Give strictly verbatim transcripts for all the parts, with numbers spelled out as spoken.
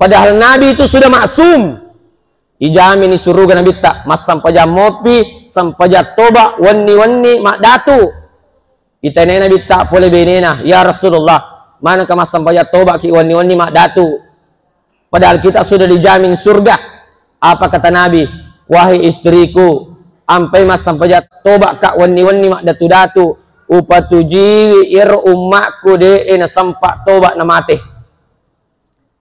Padahal Nabi itu sudah maksum. Ijamini suruga Nabitta, massempajang mopi, sempajang toba, wenni-wenni maddatu. Itanai Nabitta pole benena, "Ya Rasulullah, manengka massempajang toba ki wenni-wenni maddatu? Padahal kita sudah dijamin surga." Apa kata Nabi? "Wahai istriku, ampai massempajang toba ka wenni-wenni maddatu-datu, upatujiwi iyaro ummakku de'e nasempa toba namate."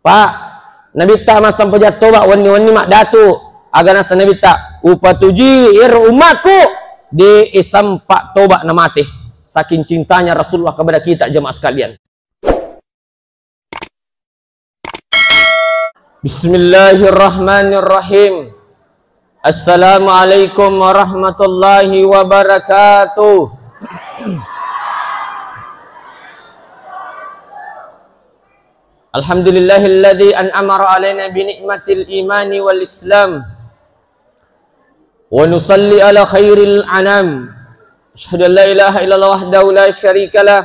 Pak, Nabitta massempajang toba wenni-wenni maddatu. Aga nasa Nabitta, "Upatujiwi ero ummakku, de sempa toba namate." Saking cintanya Rasulullah kepada kita, jemaah sekalian. Bismillahirrahmanirrahim. Assalamualaikum warahmatullahi wabarakatuh. Alhamdulillahilladzi an'ama alaina bi ni'matil imani wal islam. Wa nusalli ala khairil anam. Asyhadu an la ilaha illallah wahdahu la syarikalah.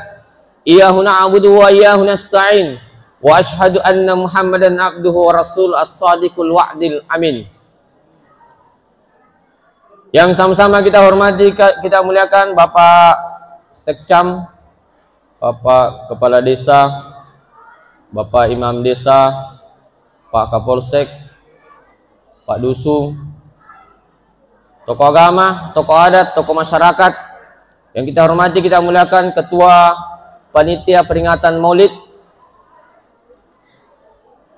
Iyyahu na'budu wa iyyahu nasta'in. Wa asyhadu anna Muhammadan abduhu wa rasul as-sadiqul wa'dil amin. Yang sama-sama kita hormati, ka-, kita muliakan Bapak Sekcam, Bapak Kepala Desa, Bapak Imam Desa, Pak Kapolsek, Pak Dusun, tokoh agama, tokoh adat, tokoh masyarakat yang kita hormati, kita muliakan, Ketua Panitia Peringatan Maulid,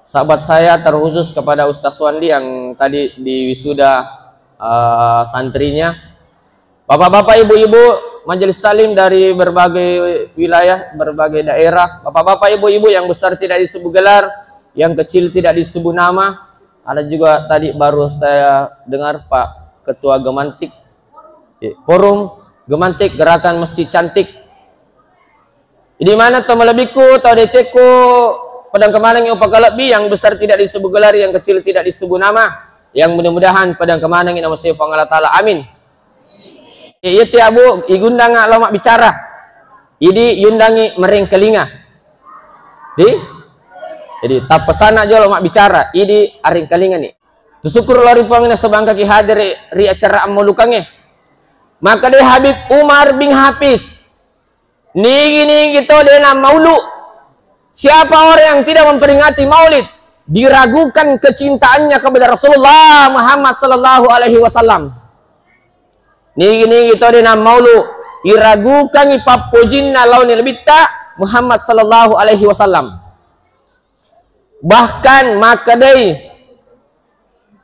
sahabat saya, terkhusus kepada Ustaz Wandi yang tadi diwisuda, eh, santrinya. Bapak-bapak, ibu-ibu, majelis taklim dari berbagai wilayah, berbagai daerah, bapak-bapak, ibu-ibu yang besar tidak disebut gelar, yang kecil tidak disebut nama, ada juga tadi baru saya dengar Pak Ketua Gemantik, eh, Forum Gemantik Gerakan Masjid Cantik. Jadi mana to malebbiku, to decekku, padang kemanangi upakalebbi, yang besar tidak disebut gelar, yang kecil tidak disebut nama, yang mudah-mudahan padang kemanangi nama Puang Allah Ta'ala. Amin. Iya tiabu, igundanga lao mabbicara. Idi yundangi merengkelinga. Di? Jadi, tappesana jolo mabbicara, idi arengkelingani. Tusyukur lao ri Puang nasaba engkaki hadir ri acara ammolukangnge. Maka dé Habib Umar bin Hafiz, nigi-nigi to dé nammaulu. Siapa orang yang tidak memperingati maulid, diragukan kecintaannya kepada Rasulullah Muhammad sallallahu alaihi wasallam. Nigi-nigi to dé nammaulu, iragukangngi pappojinna lao ri Nabitta Muhammad sallallahu alaihi wasallam. Bahkan makkedai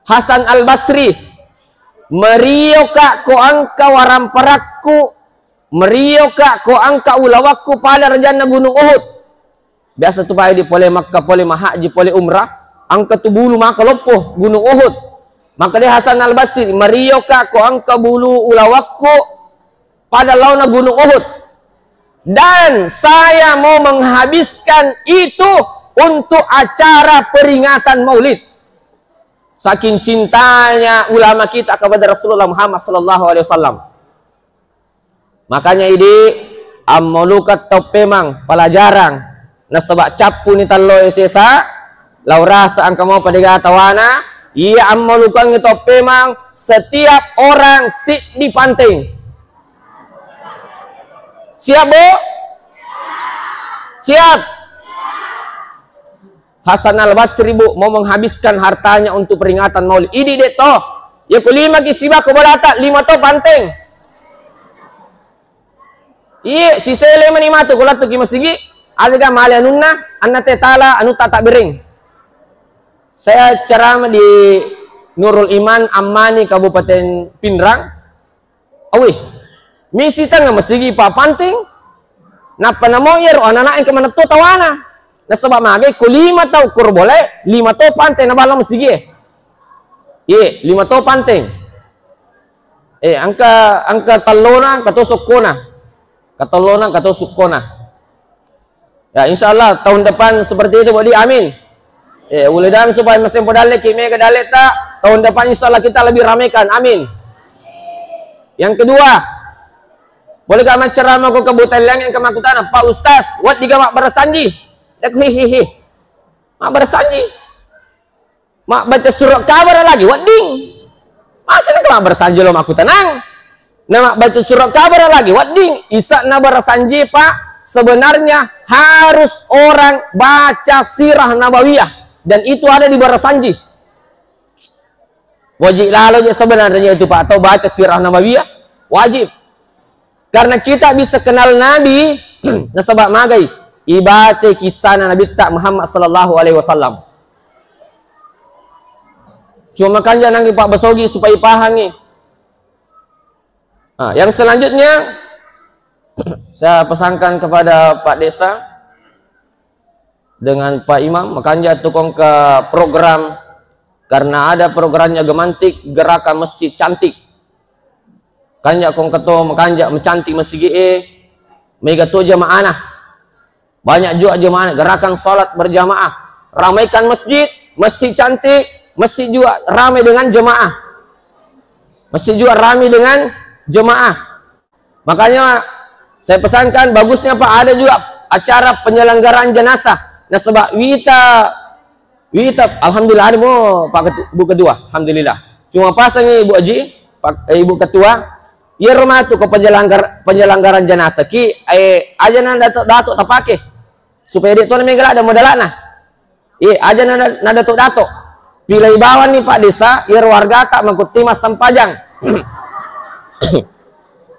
Hasan Al-Basri, "Marioka ko engka waramparakku, marioka ko engka ulawakku pada rajanna Gunung Uhud." Biasa tu pai idi pole Makkah, pole mahajji, pole umrah, engka tu bulu maka loppo Gunung Uhud. Makkedai Hasan Al-Basri, "Marioka ko engka bulu ulawakku pada laona Gunung Uhud. Dan saya mau menghabiskan itu untuk acara peringatan Maulid." Saking cintanya ulama kita kepada Rasulullah Muhammad sallallahu alaihi wasallam. Makanya idi, ammolukeng tau pemang pelajaran, nasaba cappuni talloe sesa, lao rasa engka mopa dega tawana, iya ammolukeng tau pemang setiap orang siddi panteng. Siap, Bu? Siap? Hasan Al-Basri, Bu, mau menghabiskan hartanya untuk peringatan Maulid. Idi de to. Ya ku lima ki siba ko bolata, lima to panteng. Iye, sisele mani matu ko lattu ki masigi, aja ga male anunna, anna te tala, anu tata bereng. Saya ceramah di Nurul Iman Ammani, Kabupaten Pinrang. Awih, misi tengnga masigi pa panteng. Nappa namo iyaro anak-anak engka manetto tawana. Nasaba magai ko lima tau kuro bole, lima to panteng naballa masigi e. Iye, lima to panteng. Eh, engka, engka tellona, engka to sokkona. Engka tellona, engka to sokkona. Ya, insya Allah tahun depan seperti itu, Bodi. Amin. Eh, mudah-mudahan supaya masempo dalle ki mega dalle ta, tahun depan insya Allah kita lebih ramaikan. Amin. Yang kedua, boleh gak macceramah ko kebutuhan yang ke makutana, Pak Ustaz, wat diga mak barasanji. Dak hihihi. Mak barasanji. Mabbaca surat kabar lagi wedding. Masa na kala barasanji lo makkutanang. Na mabbaca surat kabar lagi wedding. Isa na barasanji, Pak, sebenarnya harus orang baca sirah nabawiyah dan itu ada di barasanji. Wajib lalo je sebenarnya itu, Pak, atau baca sirah nabawiyah wajib. Karena kita bisa kenal Nabi nasaba magai ibaca kisah Nabi ta Muhammad sallallahu alaihi wasallam. Cuma kan jangan Pak Basogi supaya pahangi. Nah, yang selanjutnya saya pesankan kepada Pak Desa dengan Pak Imam, makanja tukong ke program karena ada programnya gemantik gerakan masjid cantik. Kanja kong keto makanja mencantik masjid e, mega to jamaah nah. Banyak juga jamaah gerakan salat berjamaah. Ramaikan masjid, masjid cantik, masjid juga ramai dengan jemaah. Masjid juga ramai dengan jemaah. Makanya saya pesankan bagusnya Pak ada juga acara penyelenggaraan jenazah. Nasaba wita wita alhamdulillah ada mo Pak Ketu- Bu Ketua, alhamdulillah. Cuma pasangi Ibu Haji, Pak eh, Ibu Ketua, iya rumah tu ke penyelenggar penyelenggaraan jenazah ki eh aja nang datuk datuk tapake supaya dia tuan mega ada modalana. Iya aja nang nang datuk datuk. Pilai bawang nih Pak Desa, iya warga tak mengikuti mas sempajang.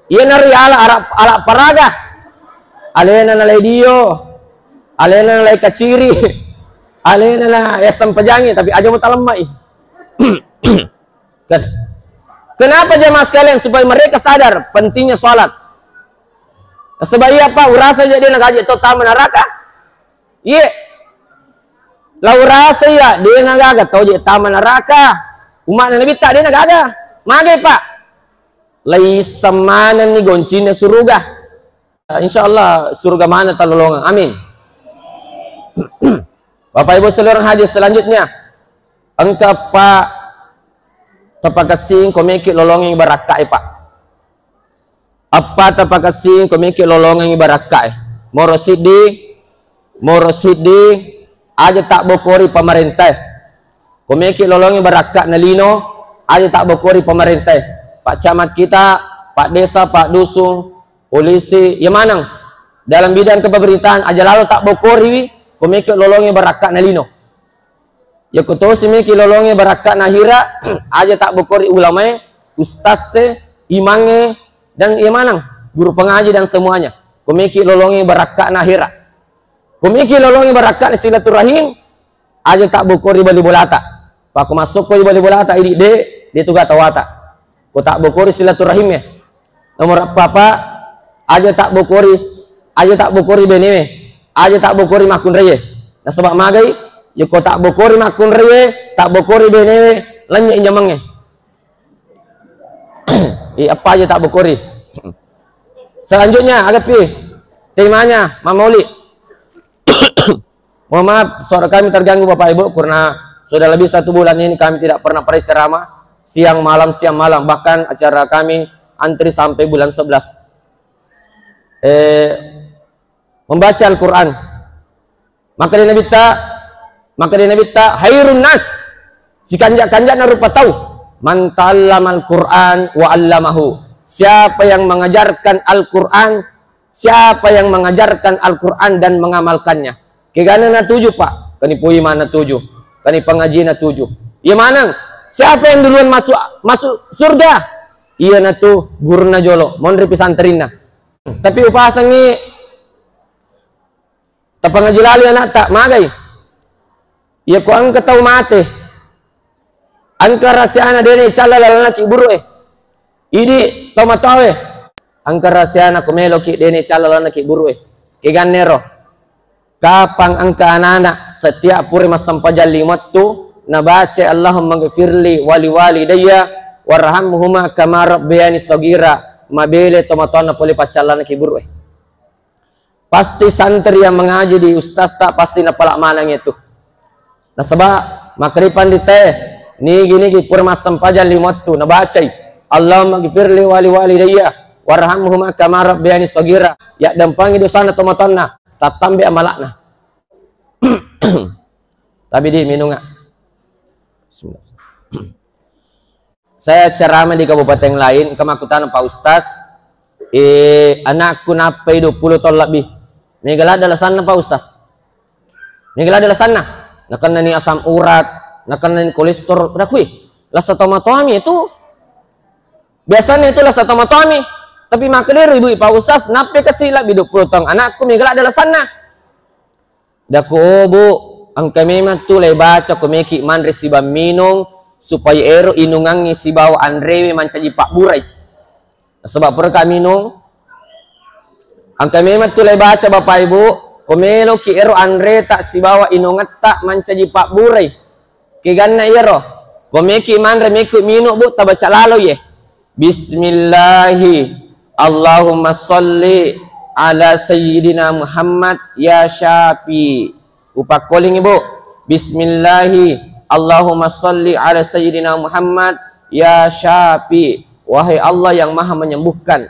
Iya nari ala ala ala paraga. Alena nalai dio, alena nalai kaciri, alena na ya sempajangi tapi aja mau talemmai. Ken- Kenapa jemaah sekalian supaya mereka sadar pentingnya salat? Sebab iya Pak, urasa jadi nagaji to taman neraka. Iya. La urasa iya dia nagaga to je taman neraka. Umat Nabi tak dia nagaga. Magai Pak. Lai semaneng ni goncinna suruga. Insya Allah surga mana talolongang. Amin. Bapak Ibu seluruh hadir selanjutnya, engka Pak tapakessing komeki lolongeng barakka e Pak. Eppa tapakessing komeki lolongeng barakka e. Moro siddi, moro siddi aja tabbokori pamarentae. Komeki lolongeng barakka na lino aja tabbokori pamarentae. Pak Camat kita, Pak Desa, Pak Dusung, polisi, iya maneng. Dalam bidang kepemerintahan aja lalo tabbokoriwi, komeki lolonge barakka na lino. Yako tosi meki lolonge barakka na hira, aja tabbokori ulamae, ustazze, imange, dan iya maneng, guru pengaji dan semuanya. Komeki lolonge barakka na hira. Komeki lolonge barakka na silaturahim, aja tabbokori bali bolata. Pako massokko bali bolata idi de, de tuga tawata. Ko tabbokori silaturahim ya. Nomor apa Pak? Aja tabbokori, aja tabbokori benewe, aja tabbokori makkunraie. Nasaba magai, yako tabbokori makkunraie, tabbokori benewe, lennye injamangnge. I apa aja tabbokori. Selanjutnya, agapi temanya, Mamauli. Mohon maaf, suara kami terganggu Bapak Ibu karena sudah lebih satu bulan ini kami tidak pernah berceramah siang malam siang malam, bahkan acara kami antri sampai bulan sebelas. Eh, membaca Al-Quran. Maka dia Nabi ta, maka dia Nabi ta, hairun nas, sikanja-kanjana rupa tau, man ta'allamal Quran wa 'allamahu. Siapa yang mengajarkan Al-Quran Siapa yang mengajarkan Al-Quran dan mengamalkannya? Kegana natuju, Pak? Kani puima natuju, kani pengaji natuju. Iya maneng. Siapa yang duluan masuk masuk surga? Iya natu guruna jolo, monri pesantrenna. Tapi upasangi tapangaji lali anak tak magai. Iya ko engka tau mate. Engka rahasiana dene calla lalana kiburu e. Idi tomatoawe. Engka rahasiana ko meloki dene calla lalana kiburu e. Kegannero. Kapang engka anana setiap pura massempajang limettu nabaca Allahumma gfirli wali walidayya warhamhuma kama rabbayani sagira, mabele tomatoanna pole paccallana kiburu e. Pasti santri yang mengaji di ustaz tak pasti napala manang itu. Nasaba makrifan di teh nigi-nigi pura massempajang limettu nabacai Allahumma gfirli wali walidayya warhamhuma kama rabbayani sagira. Ya dampangi dosana tomatonna, tattambe amalakna. Tapi di minunga. Bismillah. Saya ceramah di kabupaten lain, engka makkutana, "Pak Ustaz, eh, anakku nappai dua puluh taung lebbi. Mega ladde lasanna, Pak Ustaz? Mega ladde lasanna?" Nakennani asam urat, nakennani kolesterol. Pada kui, lasa tomatoami itu. Biasanya itu lasa tomatoami. Tapi makkedero ibu, "Pak Ustaz, nappai kasi lebbi dua puluh taung anakku, mega ladde lasanna?" Dako, "Oh, Bu, engka memang tu le baca ko meki manre sibawa minung supaya ero inungangnge sibawa anrewe mancaji pabburai. Nasaba pura ka minung, engka memang tu le baca, Bapak Ibu, ko meloki ero anreta sibawa inungetta mancaji pabburai. Keganna iyaro, ko meki manre, meki minung, Bu, tabaca lalo ye. Bismillahi, Allahumma salli ala Sayyidina Muhammad ya Syafi." Upakkolingi, Bu. Bismillahi, Allahumma salli ala Sayyidina Muhammad ya Syafi. Wahai Allah yang Maha Menyembuhkan.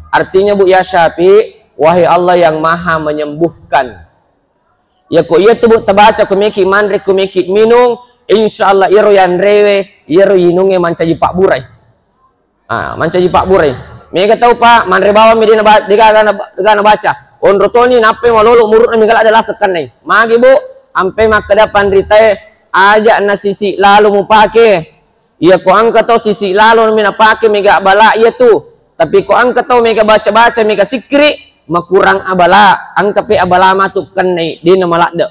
Artinya, Bu, ya Syafi, wahai Allah yang Maha Menyembuhkan. Yako iya tu, Bu, tabaca ko meki manre, ko meki minung, insya Allah iyaro yanrewe, iyaro inungnge mancaji pabburai. Ah, mancaji pabburai. Mega tau, Pak, manre bawang mi dena ba-, degaga na, degaga nabaca. Onro toni nappai malolo umuruna mega ladde laseng kennai. Magi, Bu, ampe makkeda panritae, aja nasisi lalo mupake. Iya ko engka tau sisi lalo mi napake mega abala iya tu. Tapi ko engka tau mega baca-baca, mega sikkiri, makurang abala, engka pe abala matu kennai, dena maladde.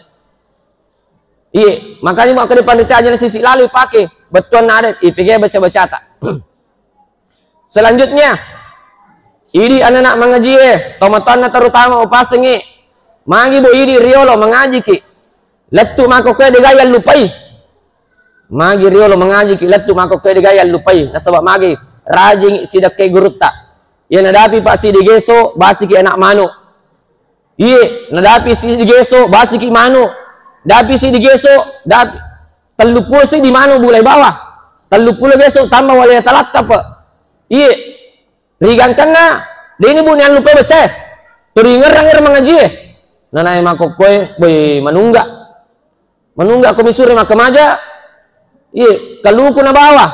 Iye, makanya makkeda panrita aja sisi lalo ipake, bettuanna ada, ipake baca-bacata. Selanjutnya, idi anak-anak mangajie, tomatoanna terutama upasengi, magi, Bu, idi riolo mangajiki, lettu makkokkoe degaga yallupai. Magi riolo mangajiki, lettu makkokkoe degaga yallupai. Nasaba magi, rajingi sidekkai gurutta. Iya nadapi, Pak, sidi geso, basiki anak manu. Iye, nadapi sidi geso, basiki manu. Dapi sidi geso, dapi telluppulo sidi manu bulai bawang. Telluppulo geso tambah walai talatta, Pak. Iye, rigangkanna, deni, Bu, niallupai bacae. Turi ngerrang-ngerrang mangajie. Nanae makkokkoe, boi, manungga. Manungga ko misure makkamaja. Iye, kaluku nabawa.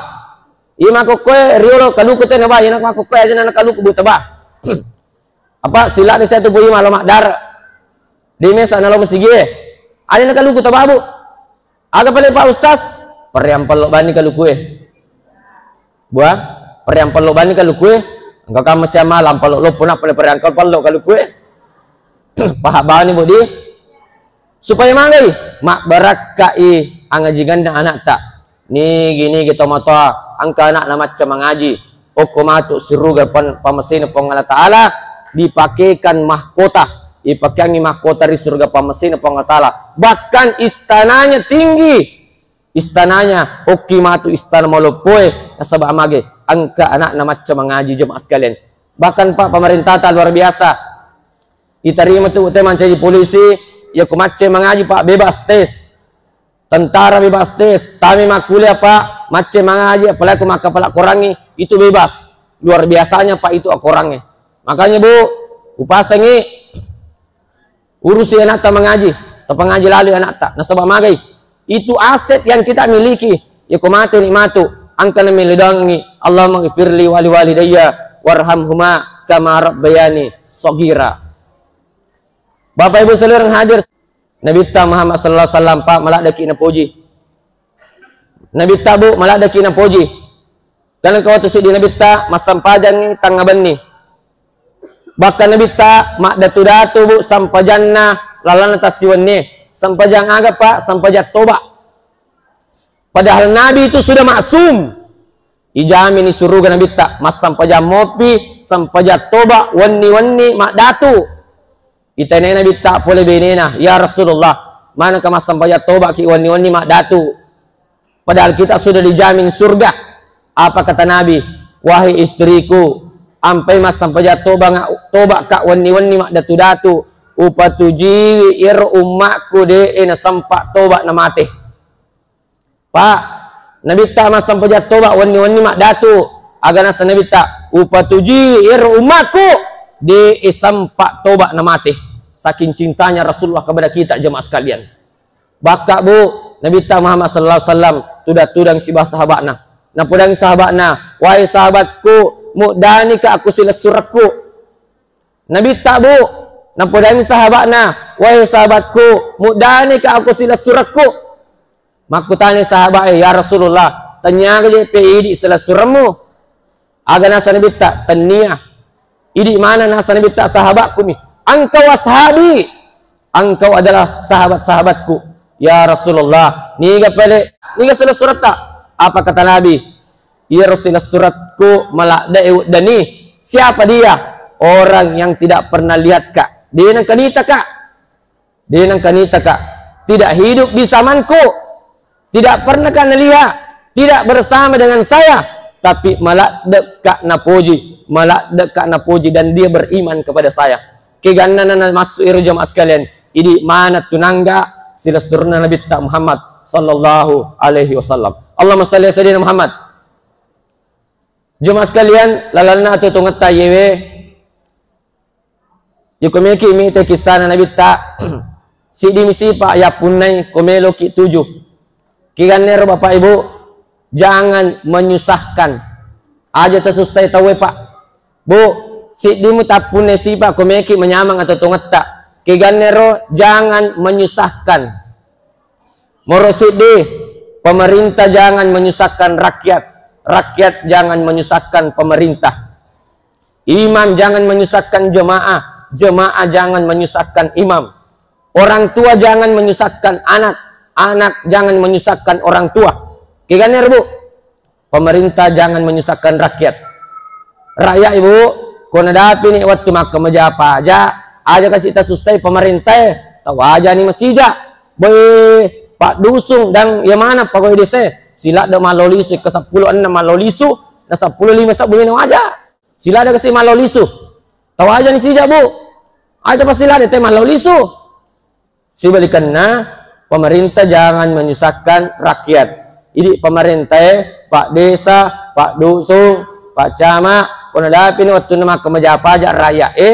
Iye makkokkoe riolo kaluku te nabawa, iye makkokkoe aja nana kaluku buta ba. Apa sila de saya tu bui malo maddara. De mesa nalo masigie. Aja na kaluku tababu. Aga pale, Pak Ustaz? Perriampello bani kalukue. Buah, perriampello bani kalukue. Engka kamma siamala ampello loppo na pale perriampello kalukue. Paha bani, Bu, di. Supaya magai? Mabbarakkai angajinganna anakta. Nigi-nigi tomatoa engka anakna macca mangaji, okko matu suruga pan-, pamasena Puang Allah Ta'ala, dipakekan mahkota, dipakeangi mahkota ri suruga pamasena Puang Allah Ta'ala. Bahkan istananya tinggi, istananya okki matu istana maloppoe, nasaba mage engka anakna macca mangaji, jemaah sekalian. Bahkan, Pak, pemerintah ta luar biasa. Itarima tu te mancaji polisi, ya ku macce mangaji, Pak, bebas tes. Tentara bebas tes, tami makkuliah, Pak, macce mangaji, apalagi ku makkapala korangi, itu bebas. Luar biasanya, Pak, itu akorangnge. Makanya, Bu, upasangi, urusi anakta mangaji, tapangaji lalu anakta, nasaba magai. Itu aset yang kita miliki. Ya ko mate ni matu, engka na meledangi, Allahumma ghfirli wali walidayya warhamhuma kama rabbayani shaghira. Bapak Ibu saudara yang hadir, Nabitta Muhammad sallallahu alaihi wasallam, Pak, maladdeki napoji. Nabitta, Bu, maladdeki napoji. Karena engka wettu seddi Nabitta massampajangngi tengnga benni. Bahkan Nabitta maddatu-datu, Bu, sampajanna lalanna tassiwennie. Sampajang aga, Pak? Sampajang toba. Padahal Nabi itu sudah maksum. Ijamini suruga Nabitta, massampajang mopi, sampajang toba, wenni-wenni maddatu. Itanai Nabitta pole benena, "Ya Rasulullah, manengka massampajang tobaki wenni-wenni maddatu?" Padahal kita sudah dijamin surga. Apa kata Nabi? "Wahai istriku, ampai massampajang toba nga-, tobaka wenni-wenni maddatu-datu, upatujiwi iyaro ummakku de'e nasempa toba namate." Pak, Nabitta massampajang toba wenni-wenni maddatu. Aga nasa Nabitta, "Upatujiwi ero ummaku, de sempa toba namate." Saking cintanya Rasulullah kepada kita, jemaah sekalian. Bakka, Bu, Nabitta Muhammad sallallahu alaihi wasallam, Tudang-tudang sibawa sahaba'na. Napodangi sahaba'na, "Wahai sahabatku, muddanika aku silessurekku." Nabitta, Bu, napodangi sahaba'na, "Wahai sahabatku, muddanika aku silessurekku?" Makkutani sahaba'e, "Ya Rasulullah, tenniaga je pe idi silessuremmu?" Aga nasa Nabitta, "Tennia." "Idi mana?" Nasa Nabitta, "Sahabakku mi." "Engkau ashabi, engkau adalah sahabat-sahabatku." "Ya Rasulullah, niga pale, niga silessuretta?" Apa kata Nabi? "Iyaro silessurekku maladde uddani." "Siapa dia?" "Orang yang tidak pernah lihat ka, de nengka nita ka." De nengka nita ka, tidak hidup di zamanku, tidak pernah ka naliha, tidak bersama dengan saya, tapi maladde ka napoji, maladde ka napoji dan dia beriman kepada saya. Keganna na masuk iro jamaah sekalian, idi mana tunangga silessurna Nabitta Muhammad sallallahu alaihi wasallam. Allahumma salli ala sayyidina Muhammad. Jamaah sekalian, lalanna atuo tongetta yewe, yeko meki mite kissana Nabitta, siddimi sipa yappunnai ko meloki tuju. Kegannero Bapak Ibu, jangan menyusahkan. Aja tasussai tauwe, Pak. Bu, siddimu tappunnai sipa ko meki manyameng atuo tongetta. Kegannero jangan menyusahkan. Moro siddi, pemerintah jangan menyusahkan rakyat, rakyat jangan menyusahkan pemerintah. Imam jangan menyusahkan jemaah, jemaah jangan menyusahkan imam. Orang tua jangan menyusahkan anak, anak jangan menyusahkan orang tua. Keganner, Bu? Pemerintah jangan menyusahkan rakyat. Rakyat, Ibu, ko nadapini wettu makkamaja paja, aja kasi tasussai pemerintah e, tawajani masija. Boe, Pak Dusung dan iya mana pegawai desa e, siladde mallo lisu, ke seppulo enam mallo lisu, na seppulo lima sabbu mena waja. Siladde kasi mallo lisu. Tawajani sija, Bu. Aja pasti ladde te mallo lisu. Sibalikanna, pemerintah jangan menyusahkan rakyat. Idi pemerintah e, Pak Desa, Pak Dusung, Pak Camat, ko nadapini wettunna makkamaja paja rakyat e,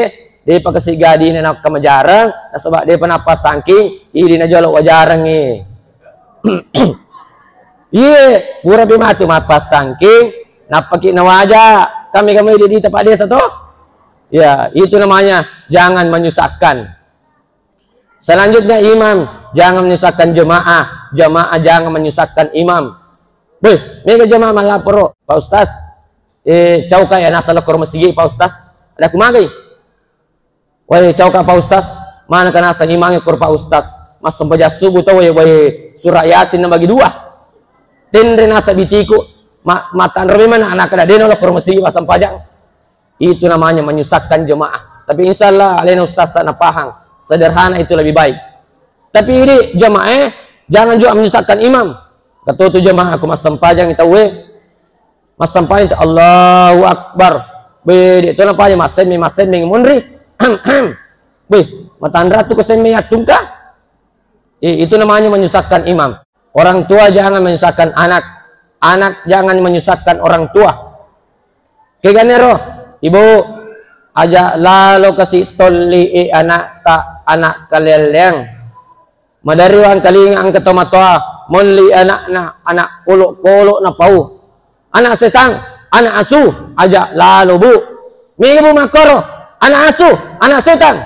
depa kasi gadina nakkamajareng, nasaba depa nappasangking, idi najolo wajarengngi. Iye, purapi matu mappasangking, nappaki nawaja, kami-kami di, di tempat desa toh. Ya, itu namanya jangan menyusahkan. Selanjutnya imam, jangan menyusahkan jemaah, jemaah jangan menyusahkan imam. Beh, mega jemaah malaporo, Pak Ustaz, eh, cauka ya nasa lokor masigi, Pak Ustaz. Ada kumagai? Wai, cauka Pak Ustaz, mana ka nasa imang ekor Pak Ustaz. Massempajang subuh tau, wai, wai, surah Yasin nabagi dua. Tenre nasa bitiku, ma-, matanro memang anak ada deno lokor masigi massempajang. Itu namanya menyusahkan jemaah. Tapi insya Allah alena ustaz sana paham. Sederhana itu lebih baik. Tapi ini jemaah, eh, jangan juga menyusahkan imam. Ketua tu jemaah aku massempajang tauwe. Massempajang tu Allahu Akbar. Bede tu napanya massemme, massemme munri. Beh, matanra tu kesemme yattungka. Eh, itu namanya menyusahkan imam. Orang tua jangan menyusahkan anak, anak jangan menyusahkan orang tua. Keganero, Ibu, aja lalo kasi tolli e anakta, anak kalelleang. Madari wangkalinga engka tomatoa, molli anakna, anak kolok-kolok napau. Anak setang, anak asu, aja lalo, Bu. Mega, Bu, makkoro, anak asu, anak setang.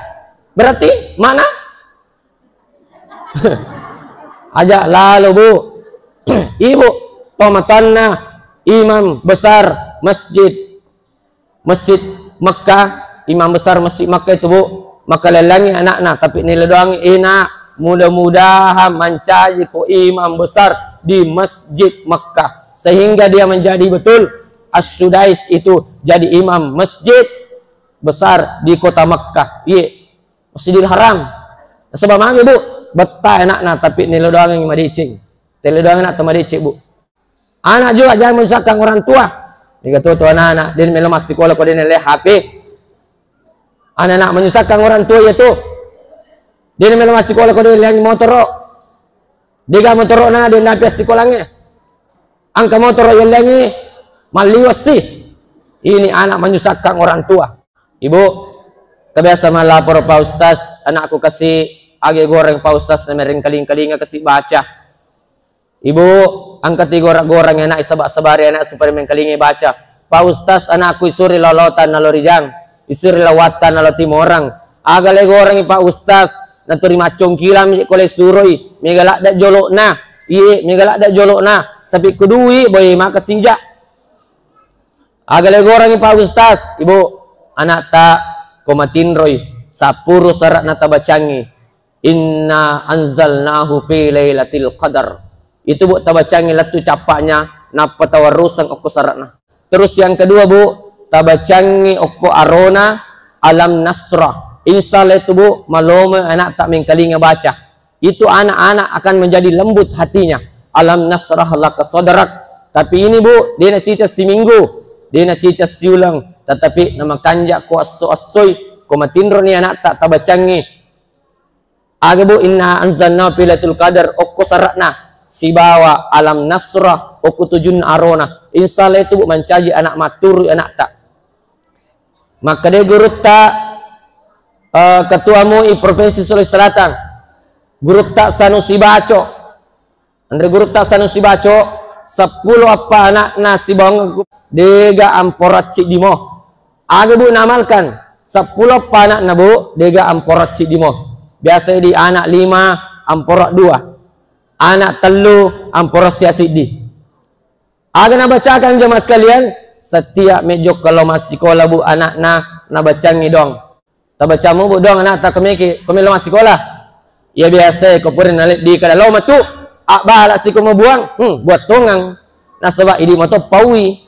Berarti mana? Aja lalo, Bu. Ibu, tomatoanna imam besar masjid, Masjid Mekah, imam besar Masjid Mekah itu, Bu, makalellangi anakna, tapi nilai doang, eh, nak, mudah-mudahan mancaji ko imam besar di Masjid Mekah sehingga dia menjadi betul As-Sudais itu jadi imam masjid besar di kota Mekah. Iye. Masjidil Haram. Nasaba magi, Bu, betta anakna tapi nelo doangengngi madeceng. Telo doangengngi anak madeceng, Bu. Anak juga jangan menyusahkan orang tua. Niga tu, tu anak-anak, dia melo massikola ko dia nele H P. Anak-anak menyusahkan orang tua ya tu. Dia melo massikola ko dia nele motoro. Dega motoro na dia napi assikolangnge. Angka motoro yellengi malliwessi. Ini anak menyusahkan orang tua. Ibu, kebiasa malapor Pak Ustaz, anakku kasi age goreng Pak Ustaz, namereng kaling-kalinga kasi baca. Ibu, Engka tu igora-gorangi anak, isaba-sabari anak supaya mengkalingai baca. Pak Ustaz, anakku isuri lao Lautan nalo Rijang, isuri lao Wattan nalo Timorang. Aga le gorangi Pak Ustaz, naturi maccongkilang mi ko le suroi, mega ladde jolokna. Iye, mega ladde jolokna. Tapi kudui boy maka sija. Aga le gorangi Pak Ustaz, Ibu, anakta ko matinroi, sappuru sara'na tabacangi. Inna anzalnahu fi lailatul qadar. Itu, Bu, tabacangi lettu cappa'nya, nappa tawarruseng okko sara'na. Terus yang kedua, Bu, tabacangi okko arona Alam Nasrah. Insya Allah itu, Bu, malomo anakta mengkalinga baca. Itu anak-anak akan menjadi lembut hatinya. Alam nasrah laka sadrak. Tapi ini, Bu, de nacica siminggu, de nacica siuleng, tetapi namakanja ko esso-essoi, ko matinroni anakta tabacangi. Aga, Bu, inna anzalna fi lailatul qadar, okko sara'na sibawa Alam Nasrah, okko tujunna arona. Insya Allah itu, Bu, mancaji anak, matturu anakta. Makkeda gurutta, eh, Ketua MUI Provinsi Sulawesi Selatan, gurutta Sanusi Baco. Anre gurutta Sanusi Baco, seppulo eppa anakna sibawa dega amporo ciddi mo. Aga, Bu, naamalkan? Seppulo eppa anakna, Bu, dega amporo ciddi mo. Biasa di anak lima, amporo dua. Anak tellu, amporo sia siddi. Aga nabacakan, jamaah sekalian? Setiap mejokka lao massikola, Bu, anakna, nabacangi doang. Tabacamu, Bu, doang anakta ko meki, ko melo massikola. Iya biasa ko pura nalebbi kada lao matu, abbala siko mabuang, hmm, buat tongang. Nasaba idi mato paui.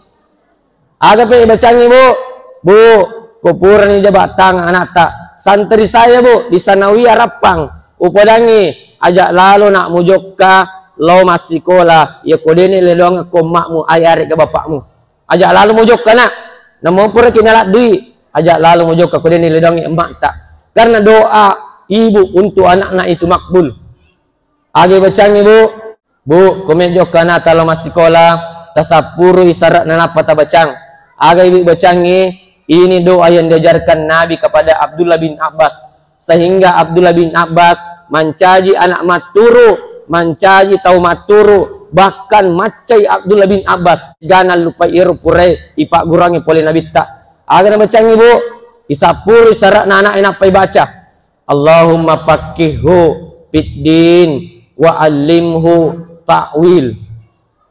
Aga pe bacangi, Bu? Bu, ko purani jaba tang anakta, santri saya, Bu, di Sanawiyah Rappang. Upodangi, aja lalo nak mujokka lao massikola, iya ko deni ledong ko emmakmu, ayarega bapakmu. Aja lalo mujokka, Nak. Namo puraki nala dui, aja lalo mujokka ko deni ledong emmakta. Karena doa ibu untuk anaknya itu makbul. Aga bacangi, Bu? Bu, ko mejokka anakta lao massikola, tasappurui sara'na nappa tabacang. Aga ibu bacangi? Ini doa yang diajarkan Nabi kepada Abdullah bin Abbas, sehingga Abdullah bin Abbas mancaji anak matturu, mancaji tau matturu, bahkan maccai Abdullah bin Abbas, gana lupai ero purai ipagguruangi pole Nabitta. Aga nabacangi, Bu? Isappurui sara'na anakna nappa ibaca. Allahumma faqqihhu fid din wa allimhu ta'wil.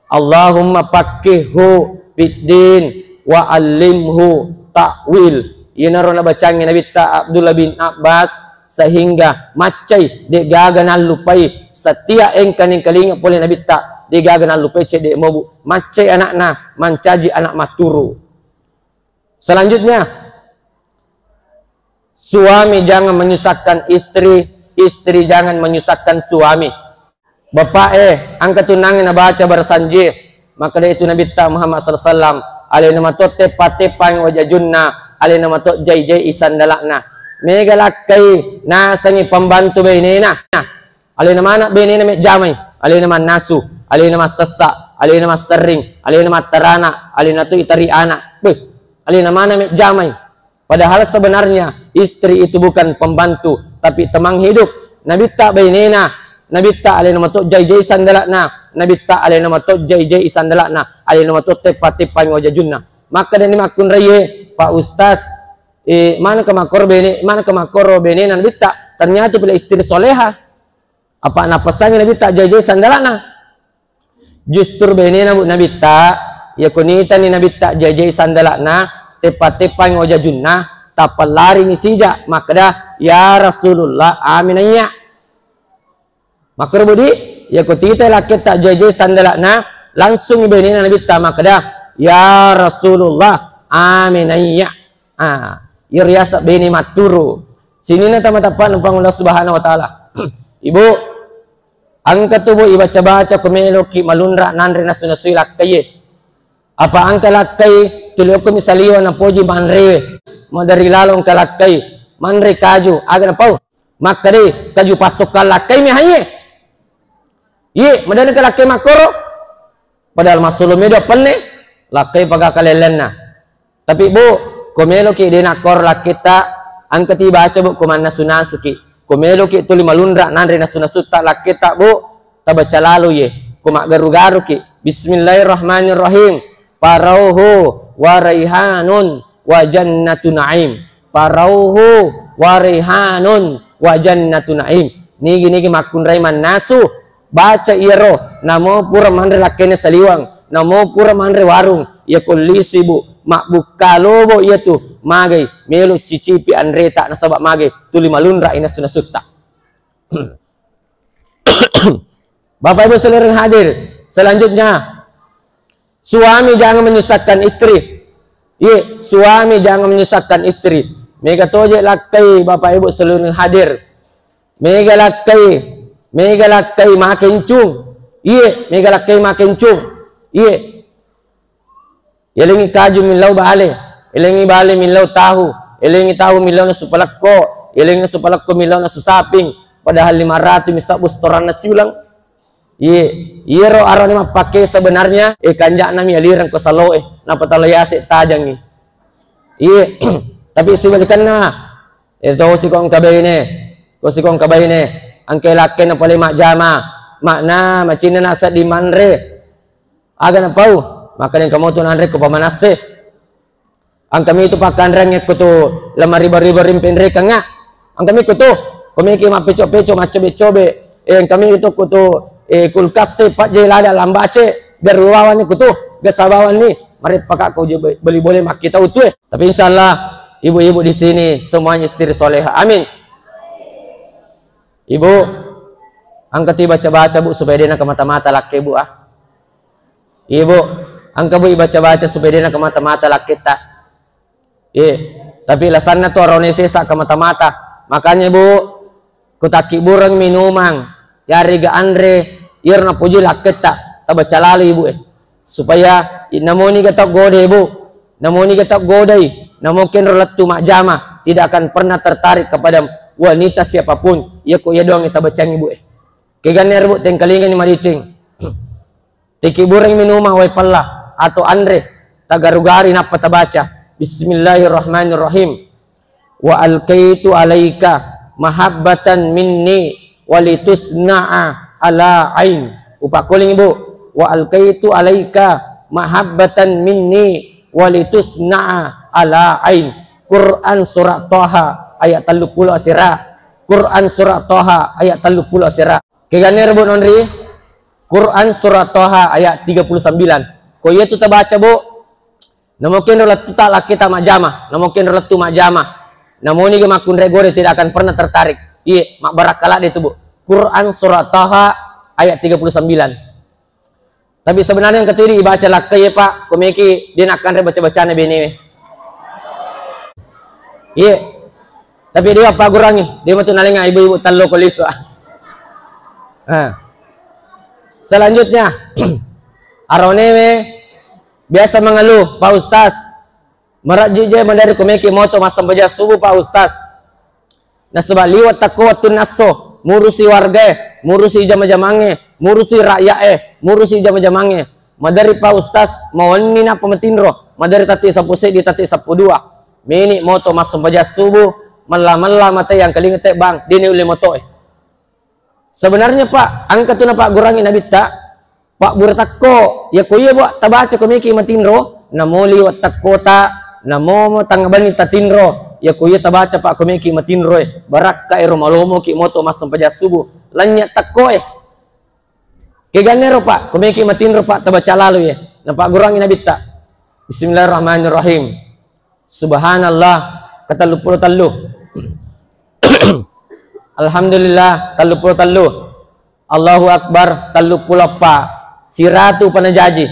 Allahumma faqqihhu fid din wa allimhu ta'wil. Iyanaro nabacangi Nabitta Abdullah bin Abbas sehingga maccai, de'gaga nallupai, setiap engka nengkalinga pole Nabitta, de'gaga nallupai cedde mobu, maccai anakna, mancaji anak matturu. Selanjutnya, suami jangan menyusahkan istri, istri jangan menyusahkan suami. Bapak eh, angka tunangi nabaca barasanji, makkeda itu Nabitta Muhammad sallallahu alaihi wasallam, alena mato teppa-teppangi wajajunna, alena mato jai-jai sandala'na. Mega lakkai nasengi pembantu bainena. Alena mana benena mejjamai, alena mannasu, alena massessa, alena masserring, alena mattarana, alena tu itari ana. Beh, alena mana mejjamai. Padahal sebenarnya istri itu bukan pembantu, tapi teman hidup. Nabitta benena, Nabitta alena mato jai-jai sandala'na, Nabitta alena mato jai-jai sandala'na, alena mato teppa-teppangi wajajunna. Maka deni makkunraie, Pak Ustaz, eh, mana ke makor bene, mana ke makoro benena Nabitta? Ternyata pila istri soleha. Apa napessangi Nabitta jai-jai sandala'na? Justru benena, Bu, Nabitta, iya ko nitani Nabitta jai-jai sandala'na, teppa-teppangi wajajunna, tappa larini sija, makkeda, "Ya Rasulullah, aminayya." Makkoro, Bu, di, iya ko titai lakketta jai-jai sandala'na, langsung benena Nabitta makkeda, "Ya Rasulullah, aminayya." Ah, iya riaseng bene matturu. Sininna tama-tappa Puang Allah Subhanahu wa Ta'ala. Ibu, engka tu, Bu, ibaca-baca ko meloki malunra nanre nasu-nasui lakkaie. Apa engka lakkai tuli okko misaliwa napoji manrewe. Madari lalo engka lakkai manre kaju, aga napau? Makkeda, "Kaju passokkang lakkai mi haie." Iye, madana ke lakkai makkoro. Padahal massolo medo penne, lakkai paga kalellenna. Tapi, Bu, ko meloki de nakkoro lakketta, engka ti baca, Bu, ko mannasu-nasuki. Ko meloki tuli malunra nanre nasu-nasutta lakketta, Bu, tabaca lalo ye. Ko maggaru-garuki, Bismillahirrahmanirrahim. Farauhu wa raihanun wa jannatu na'im. Farauhu wa raihanun wa jannatu na'im. Nigi-nigi makkunrai mannasu, baca iyaro, namo pura manre lakkene saliwang, namo pura manre warung, iya ko lisu ibu, mabbukka lobo iyatu, magai, melo cicipi anreta nasaba magai, tuli malunra inasu-nasutta. Bapak Ibu seluruh hadir, selanjutnya, suami jangan menyusahkan istri. Iye, suami jangan menyusahkan istri. Mega toje lakkai Bapak Ibu seluruh hadir. Mega lakkai, mega lakkai makencung. Iye, mega lakkai makencung. Iye. Yalengi kaju millau bale, yalengi bale millau tahu, yalengi tahu millau nasu palekko, yalengi nasu palekko millau nasu saping, padahal lima ratus mi sabbu setoranna siulang. Iye, iyaro arane mappake sebenarnya, eh, kanja'na mi alireng ko saloe, napatalo yase tajangi. Iye, tapi sibalikanna, eh, to siko engka baine, ko siko engka baine, engka lakkena pole majjama, makna macinna nasedding manre. Aga napau, makkeda engka moto nanre ko pamanasse. Engka mi tu pakkanreang ko tu lemari bari-bari penrekengnga. Engka mi ko tu, ko meki mappeco-peco, maccobe-cobe. Eh, engka mi tu ko tu, eh, kulkas e, pajje lada lambace, garu bawang ni ko tu, gasa bawang ni. Mari pakak ko je be-, beli boleh makkita utu e. Tapi insyaallah ibu-ibu di sini semuanya istri soleha. Amin. Ibu, engka tu baca-baca, Bu, supaya de' nakamata-mata lakke, Bu, ah. Ibu, engka, Bu, ibaca-baca supaya de' nakamata-mata lakketta. Iye, tapi lasanna tu arone sesa kamata-mata. Makanya, Bu, kutakkibureng minumang, yarega anre, iyaro napojoi lakketta, tabaca lalo, Ibu, eh. Supaya i-, namoni ga tau godai, Bu. Namoni ga tau godai, namo kenro lettu majjama, tidak akan pernah tertarik kepada wanita siapapun. Iya ko iya doang tabacangi, Bu, eh. Keganne, Bu, tengkalingani madeceng. Takibureng minumang wae pella atau anre, tagaru-gari nappa tabaca, Bismillahirrahmanirrahim. Wa alqaitu alaika mahabbatan minni walitusna'a ala ain. Upakkuling, Ibu. Wa alqaitu alaika mahabbatan minni walitusna'a ala ain. Quran surah Toha ayat telluppulo asera. Quran surah Toha ayat telluppulo asera. Keganne, Bu, nonri Quran surah Toha ayat tiga puluh sembilan. Ko iya tu tabaca, Bu, namo kenro lettu ta lakketa majjama, namo kenro lettu majjama. Namoni ga makkunrai gode tidak akan pernah tertarik. Iye, mabbarakka ladde tu, Bu. Quran surah Toha ayat tiga puluh sembilan. Tapi sebenarnya engka tu idi ibaca lakkai, Pak, ko meki de' nakkanre baca-bacana benewe. Iye. Tapi de' wappagurangi, de' matu nalenga ibu-ibu tello ko lisu. Ah. Selanjutnya, aronewe biasa mengeluh, Pak Ustaz, marajji je madari ko meki moto massempajang subuh, Pak Ustaz. Nasaba liwa' takko wettunna esso, murusi wargae, murusi jama-jamangnge, murusi ra'ya'e, murusi jama-jamangnge. Madari, Pak Ustaz, mawenni nappa matinro, madari tatti sappulo seddi, tatti sappulo dua. Meni moto massempajang subuh, mella-mella mate yang kelinga te, Bang, de' ni ulle motoe. Sebenarnya, Pak, engka tu napaggurangi Nabitta, pabbura takko, yakko iya, Bu, tabaca ko meki matinro, namo liwa' takkota, namo tangnga benni tatinro, yakko iya tabaca, Pak, ko meki matinroe, barakka ero malomoki moto massempajang subuh, lanynya' takkoe. Kegannero, Pak, ko meki matinro, Pak, tabaca lalo ye. Napaggurangi Nabitta. Bismillahirrahmanirrahim. Subhanallah, katelluppulo tellu. Alhamdulillah, telluppulo tellu. Allahu Akbar, telluppulo eppa. Siratu pa najaji.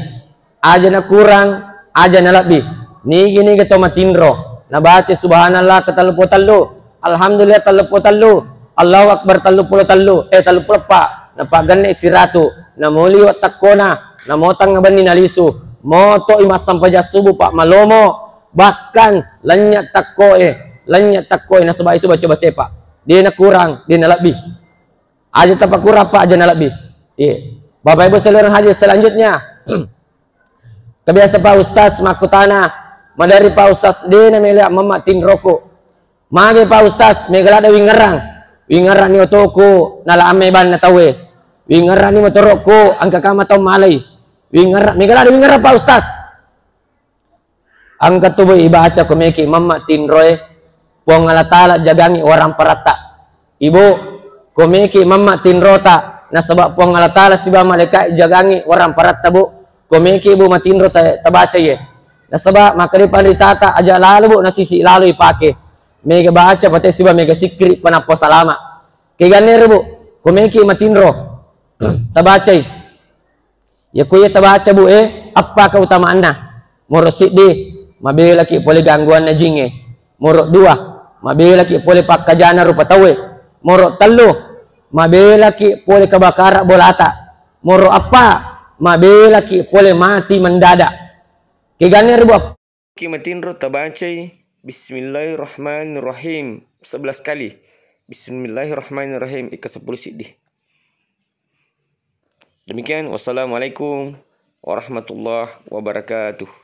Aja nakurang, aja nalebbi. Nigi-niga to matinro, nabaca subhanallah katelluppulo tellu, alhamdulillah telluppulo tellu, Allahu Akbar telluppulo tellu, eh, telluppulo eppa. Napagenne siratu. Namo liwa' takkona, namo tangnga benni nalisu. Moto'i massempajang subuh, Pak, malomo. Bahkan, lanynya' takkoe, lanynya' takkoe, nasaba itu baca-bacae, Pak. De' nakurang, de' nalebbi. Aja tapakurang, Pak, aja nalebbi. Iya. Bapak Ibu saudara hadir selanjutnya. Kebiasa, Pak Ustaz, makkutana, madari, Pak Ustaz, de' namela mamma tinroku. Mage, Pak Ustaz, mega ladde wingngerang. Wingngerang ni otoku, nala amme banna tauwe. Wingngerang ni motoroku, engka kama tau malai. Wingerra, mega lari wingerra, Pak Ustaz. Engka tu, Bu, ibaca ko meki mamma tinroe, Puang Allah Taala jagangi waramparatta. Ibu, ko meki mamma tinrota, nasaba Puang Allah Taala siba malaikat jagangi waramparatta, Bu. Ko meki, Bu, matinro ta-, tabaca ye. Nasaba makkeda panritata aja lalo, Bu, nasisi lalo ipake. Mega baca pate siba mega sikkiri panappa salama. Keganne ro, Bu, ko meki matinro tabacai. Yakko iya tabaca, Bu, e, appa keutamaanna? Moro siddi, mabelaki pole gangguanna jingnge. Moro dua, mabelaki pole pakkajana rupa tauwe. Moro tellu, mabelaki pole kebakara bolata. Moro appa, mabelaki pole mati mendadak. Keganne ro, Bu, appa? Ki matinro tabacai Bismillahirrahmanirrahim sebelas kali. Bismillahirrahmanirrahim ika sepuluh siddi. Demikian, wassalamualaikum warahmatullahi wabarakatuh.